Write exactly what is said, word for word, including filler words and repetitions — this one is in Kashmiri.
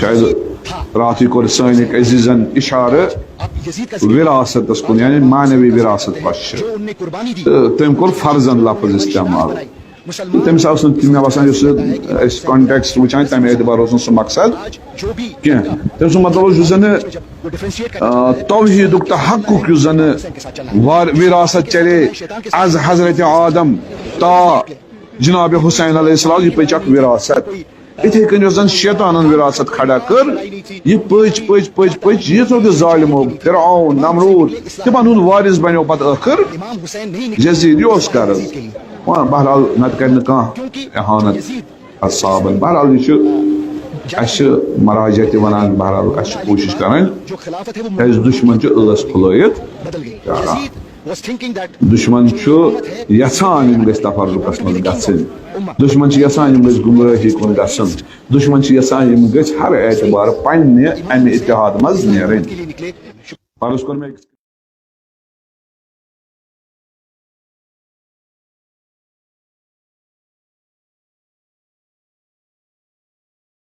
شاید راتھٕے کوٚر سٲنۍ أکۍ عزیزن اشارٕ وراثتس کُن، یعنی معنوی وراثت کۄس چھِ۔ تہٕ تٔمۍ کوٚر فرزند لفظ استعمال۔ تٔمِس اوس نہٕ، مےٚ باسان، یُس أسۍ context وٕچھان، تَمہِ اعتبار اوس نہٕ سُہ مقصد کینٛہہ۔ تٔمۍ سُنٛد مطلب اوس، یُس زَنہٕ، آ، توحیٖدُک تہٕ حقُک یُس زَنہٕ وار-، وراثت چلے از حضرت آدم تا جناب حسین علیہ السلام، یہِ پٔچ اکھ وراثت۔ یِتھَے کٔنۍ یۄس زَن شیطانَن وراثت کھڑا کٔر، یہِ پٔچ، پٔچ، پٔچ، پٔچ، ییٖژو تہِ ظالمو، فرعون، نمرود، تِمَن ہُنٛد وارث بنیو پتہٕ ٲخٕر یزید۔ یہِ اوس غرض۔ وۄنۍ بہرحال، نتہٕ کرِ نہٕ کانٛہہ اہانت اصحابن۔ بہرحال، یہِ چھُ، اسہِ چھِ مراجع تہِ ونان، بہرحال، اسہِ چھِ کوٗشش کرٕنۍ، کیازِ دُشمن چھُ ٲس پھُلٲیِتھ پیاران۔ دُشمن چھُ یژھان یِم گٔژھۍ تفرقس منٛز گژھٕنۍ، دُشمن چھُ یژھان یِم گٔژھۍ گمرٲہی کُن گژھُن، دُشمن چھُ یژھان یِم گٔژھۍ ہر اعتبارٕ پننہِ امہِ اتحاد منٛز نیرٕنۍ۔ فرض کوٚر مےٚ أکِس